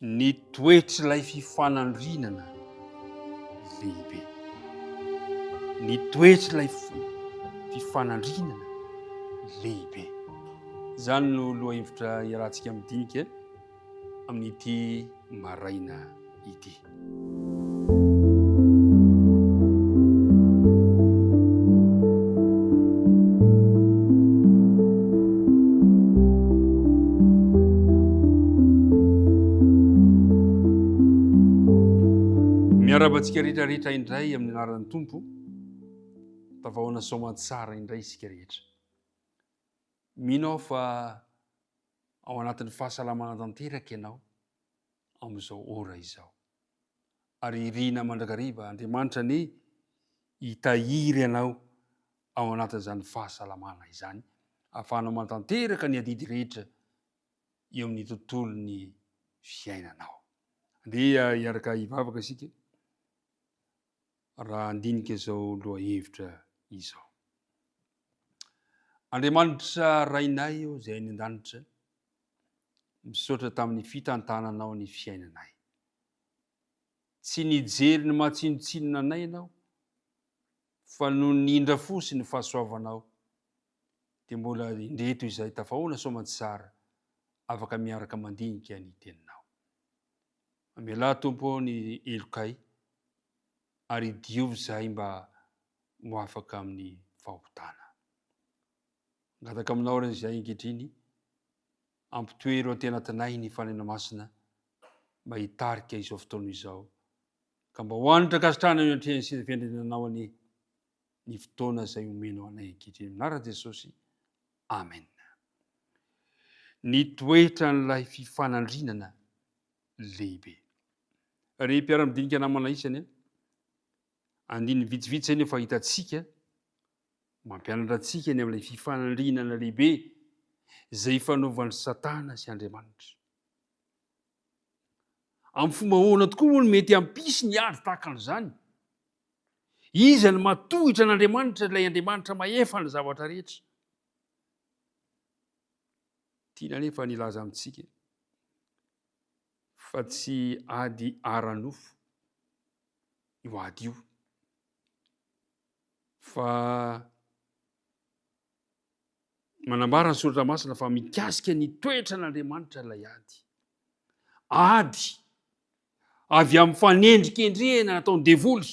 Ny toetr'ilay fifanandrinana lehibe. Ny toetr'ilay fifanandrinana lehibe. Izany no lohahevitra iarahantsika midinika amin'ity maraina ity. Miarahaba antsika rehetra rehetra indray amin'ny anaran'ny Tompo. Tavahoana soamantsara indray isika rehetra. Mino aho fa ao anatin'ny fahasalamana tanteraka ianao amin'izao ora izao. Ary irina mandrakariva Andriamanitra anie hitahiry anao ao anatin'izany fahasalamana izany, ahafahanao manatanteraka ny adidy rehetra eo amin'ny tontolon'ny fiainanao. Andeha hiaraka hivavaka isika raha handinika izao lohahevitra izao. Andriamanitra Rainay ô izay any an-danitra, Misaotra tamin'ny fitantananao ny fiainanay. Tsy nijery ny maha tsinontsinona anay ianao, fa noho ny indra fo sy ny fahasoavanao dia mbola indreto izahay tafahoana soamantsara afaka miaraka mandinika ny teninao. Mamelà Tompo ô ny helokay ary diovy izahay mba ho afaka amin'ny fahotana. Mangataka aminao re izahay ankehitriny, ampitoero aty anatinay ny Fanahinao Masina mba hitarika izao fotoana izao, ka mba ho hanitra ankasitrahana eo anatrehan'ny seza fiandriananao anie ny fotoana izay omenao anay ankehitriny. Amin'ny anaran'i Jesosy, Amen. Ny toetran'ilay fifanandrinana lehibe. Ry mpiara-midinika namana isany, andininy vitsivitsy izay no efa hitantsika Mampianatra antsika ny amin'ilay fifanandrinana lehibe izay ifanaovan'i Satana sy Andriamanitra. Amin'ny fomba ahoana tokoa moa no mety hampisy ny ady tahaka an'izany? Iza no matohitra an'Andriamanitra, ilay Andriamanitra mahefa ny zavatra rehetra? Tiana anefa ny hilaza amintsika fa tsy ady ara-nofo io ady io. Fa manambara ny soratra masina fa mikasika ny toetran'Andriamanitra ilay ady. Ady avy amin'ny fanendrikendrehana nataon'ny devoly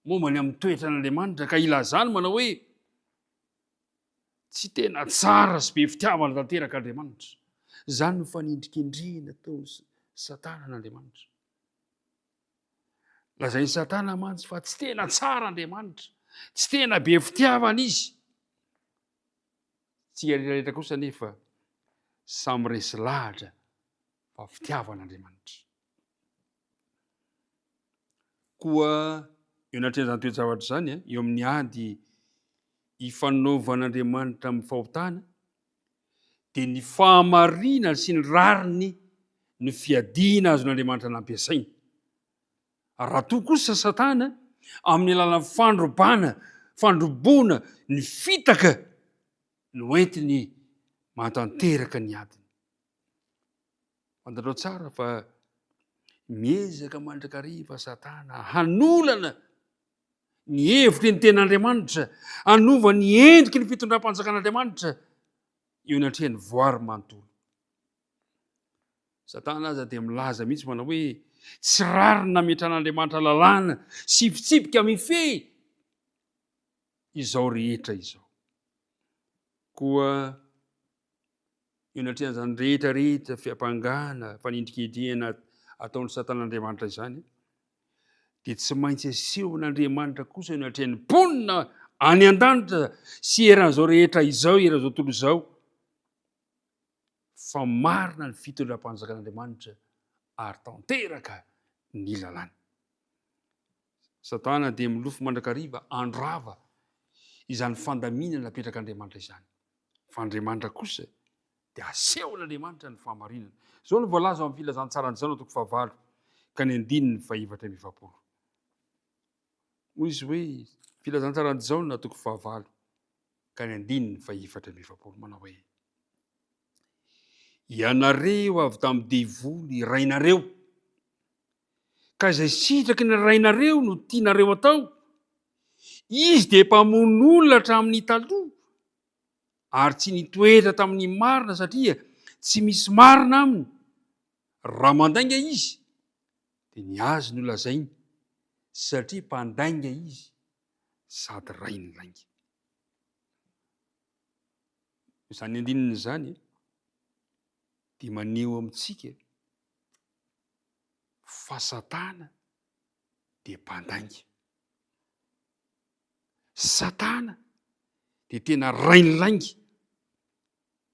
momba ny amin'ny toetran'Andriamanitra ka ilazany manao hoe tsy tena tsara sy be fitiavana tanteraka Andriamanitra. Izany no fanendrikendrehana ataon'i Satana an'Andriamanitra. Lazain'i Satana mantsy fa tsy tena tsara Andriamanitra, tsy tena be fitiavana izy. Tsika rehetra kosa anefa samy resy lahatra fa fitiavana Andriamanitra. Koa eo anatrehan'izany toe-javatra izany, eo amin'ny ady ifanaovan'Andriamanitra amin'ny fahotana, dia ny fahamarinany sy ny rariny no fiadiana azon'Andriamanitra nampiasaina. Raha toa kosa Satana, amin'ny alalan'ny fandrobana, fandroboana ny fitaka no entiny mahatanteraka ny adiny. Fantatrao tsara fa miezaka mandrakariva Satana hanolana ny hevitry ny ten'Andriamanitra, hanova ny endriky ny fitondram-panjakan'Andriamanitra eo anatrehan'ny voary manontolo. Satana aza dia milaza mihitsy manao hoe tsy rariny nametran'Andriamanitra lalàna sy fitsipika mifehy izao rehetra izao. Koa Eo anatrehan'izany rehetra rehetra fiampangana, fanendrikendrehana ataon'i Satana Andriamanitra izany, dia tsy maintsy asehon'Andriamanitra kosa eo anatrehan'ny mponina any an-danitra sy eran'izao rehetra izao, eran'izao tontolo izao, fa marina ny fitondram-panjakan'Andriamanitra ary tanteraka ny lalàny. Satana dia milofo mandrakariva handrava izany fandaminana napetrak'Andriamanitra izany. Fa Andriamanitra kosa dia asehon'Andriamanitra ny fahamarinana. Izao no voalaza ao amin'ny Filazantsaran'i Jaona toko fahavalo ka ny andininy fahefatra amby efapolo. Hoy izy hoe, Filazantsaran'i Jaona toko fahavalo ka ny andininy fahefatra amby efapolo manao hoe. Ianareo avy tamin'ny devoly rainareo, ka izay sitraky ny rainareo no tianareo atao. Izy dia mpamono olona hatramin'ny taloha, ary tsy nitoetra tamin'ny marina satria tsy misy marina aminy. Raha mandainga izy, dia ny azy no lazainy, satria mpandainga izy sady rain'ny lainga. Izany andininy izany dia maneho amintsika fa Satana dia mpandainga. Satana dia tena rain'ny lainga.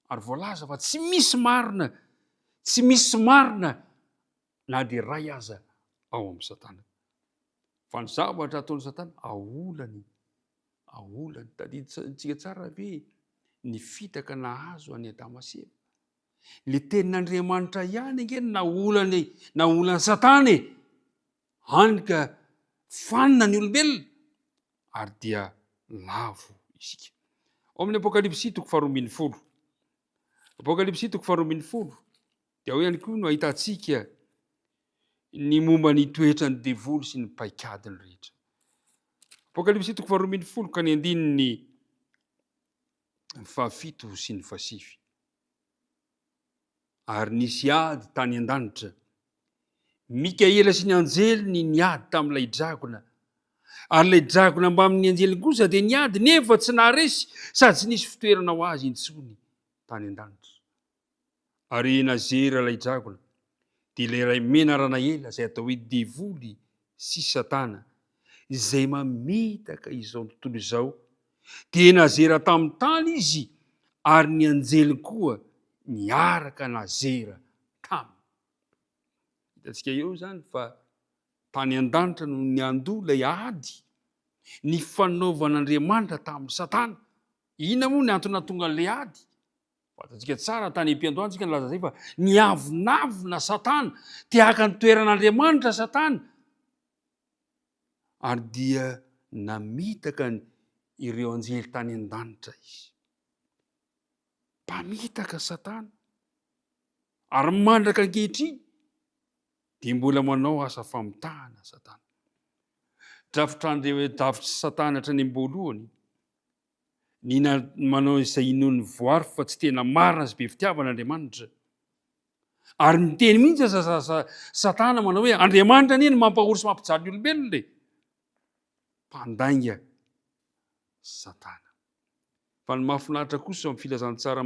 Ary voalaza fa tsy misy marina, tsy misy marina na dia iray aza ao amin'i Satana. Fa ny zavatra ataon'i Satana, aolany, aolany. Tadidintsika tsara ve ny fitaka nahazo an'i Adama sy Eva? Ny tenin'Andriamanitra ihany ange no naolany, naolan'i Satana e! Hany ka fanina ny olombelona ary dia lavo isika. Ao amin'ny Apokalypsy toko faha-12. Apokalypsy toko faha-12 dia ao ihany koa no ahitantsika ny momba ny toetran'ny devoly sy ny paikadiny rehetra. Apokalypsy toko faha-12 ka ny andininy fahafito sy ny fahasivy. Ary nisy ady tany an-danitra. Mikaela sy ny anjeliny niady tamin'ilay dragona. Ary ilay dragona mbamin'ny anjeliny kosa dia niady nefa tsy naharesy sady tsy nisy fitoerana ho azy intsony tany an-danitra. Ary nazera ilay dragona, dia ilay ray menarana ela izay atao hoe devoly sy satana, izay mamitaka izao tontolo izao, dia nazera tamin'ny tany izy ary ny anjeliny koa niaraka nazera taminy. Hitantsika eo izany fa tany an-danitra no niandoha ilay ady nifanaovan'Andriamanitra tamin'i Satana. Inona moa ny antony nahatonga an'ilay ady? Fantatsika tsara tany am-piandohana tsika nilaza izay fa niavonavona Satana, te haka ny toeran'Andriamanitra Satana. Ary dia namitaka ireo anjely tany an-danitra izy. Mpamitaka Satana. Ary mandraka ankehitriny dia mbola manao asa famitahana Satana. Drafitr'Andriamanitra, drafitr'i Satana hatrany am-boalohany Ny manao izay inoan'ny voary fa tsy tena marina sy be fitiavana Andriamanitra. Ary miteny mihitsy aza Satana manao hoe Andriamanitra anie no mampahory sy mampijaly ny olombelona e. Mpandainga Satana. Fa ny mahafinaritra kosa amin'ny filazantsara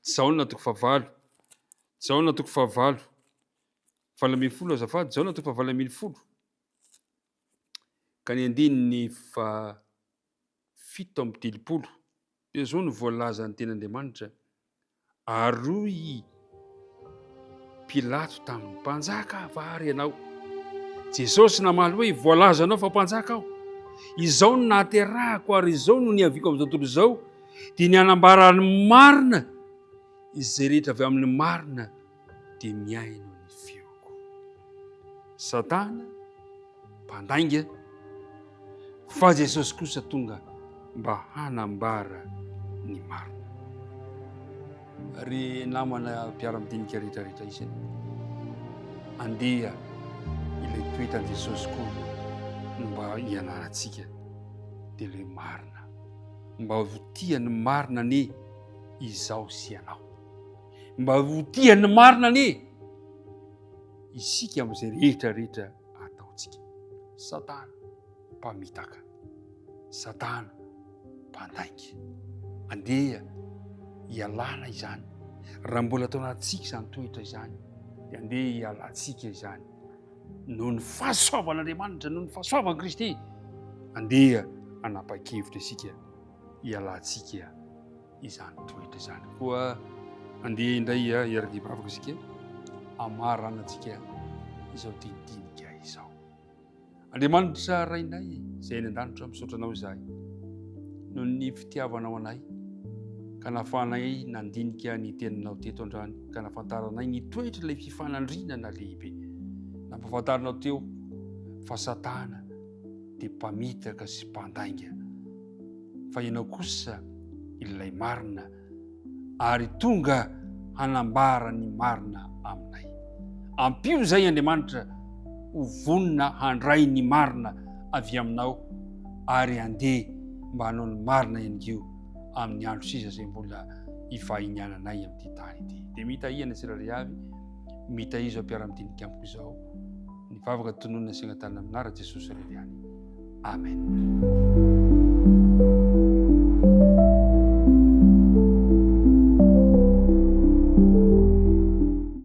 Jaona toko fahavalo. Jaona toko fahavalo. 18 azafady, Jaona toko fahavalo 18. Ka ny andininy fa 37, dia izao no voalazan'ny Tenin'Andriamanitra, Ary hoy i Pilato taminy, Mpanjaka va ary ianao? Jesosy namaly hoe, Voalazanao fa mpanjaka aho. Izao no nahaterahako ary izao no niaviako amin'izao tontolo izao, dia ny hanambara ny marina. Izay rehetra avy amin'ny marina dia mihaino ny feoko. Satana mpandainga, fa Jesosy kosa tonga mba hanambara ny marina. Ry namana mpiara-midinika rehetrarehetra isany, andeha ilay toetran'i Jesosy koa no mba hianarantsika, dia ilay marina. Mba ho tia ny marina anie izaho sy ianao. Mba ho tia ny marina anie isika amin'izay rehetra rehetra ataontsika. Satana mpamitaka, Satana mpandainga. Andeha hialana izany. Raha mbola atao anatintsika izany toetra izany, dia andeha hialantsika izany. Noho ny fahasoavan'Andriamanitra, noho ny fahasoavan'i Kristy, andeha hanapa-kevitra isika hialantsika izany toetra izany. Koa andeha indray hiaraka hivavaka isika hamaranantsika izao dinidinika izao. Andriamanitra Rainay izay any an-danitra, misaotra Anao izahay noho ny fitiavanao anay ka nahafahanay nandinika ny teninao teto androany ka nahafantaranay ny toetra ilay fifanandrinana lehibe. Nampahafantarinao teo fa Satana dia mpamitaka sy mpandainga fa ianao kosa ilay marina ary tonga hanambara ny marina aminay. Ampio izay Andriamanitra ho vonona handray ny marina avy aminao ary handeha mba hanao ny marina ihany koa amin'ny andro sisa izay mbola hivahiniananay amin'ity tany ity. Dia mitahia ny tsirairay avy, mitahia izao mpiara-midinika amiko izao. Ny vavaka tononina sy angatahana amin'ny anaran'i Jesosy irery ihany. Amen.